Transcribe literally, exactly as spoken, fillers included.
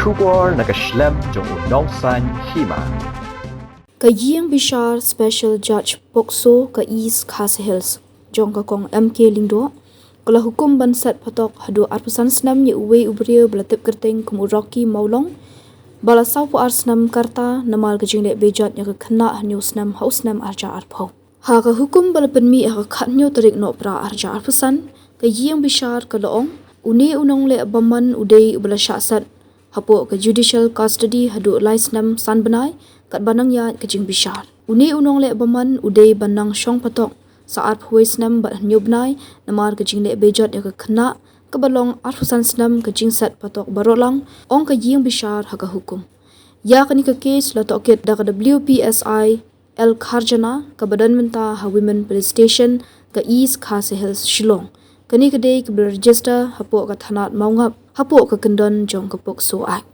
Khubor na ka shlem jong u nongsaiñ hima. Ka ïing bishar Special Judge POCSO ka East Khasi Hills jong ka Kong M K Lyngdoh ka la hukum ban set patok haduh arphew san snem ïa uwei u briew ba la tip kyrteng kum u Rocky Mawlong, ba la sawphew ar snem ka rta namar ka jingleh bejot ïa ka khynnah hynñiew snem ha u snem arhajar arphew. Ha ka hukum ba la pynmih ha ka khathynñiew tarik Nohprah arhajar arphew san, ka ïing bishar ka la ong, une u nongleh bymman u dei uba la shah set hapoh ka judicial custody haduh lai snem san bnai katba nang ïaid ka jingbishar. Une u nongleh bymman u dei ban nang shong patok sa arphew wei snem bad hynñiew bnai namar ka jingleh bejot ïa ka khynnah, kaba long arphew san snem ka jingset patok baroh lang, ong ka ïing bishar ha ka hukum. Ïa kane ka case la tohkit da ka W P S I L Kharjana kaba don mynta ha Women Police Station ka East Khasi Hills, Shillong. Kane ka dei kaba la register hapoh ka thanat Mawngap hapoh ka kyndon jong ka POCSO Act.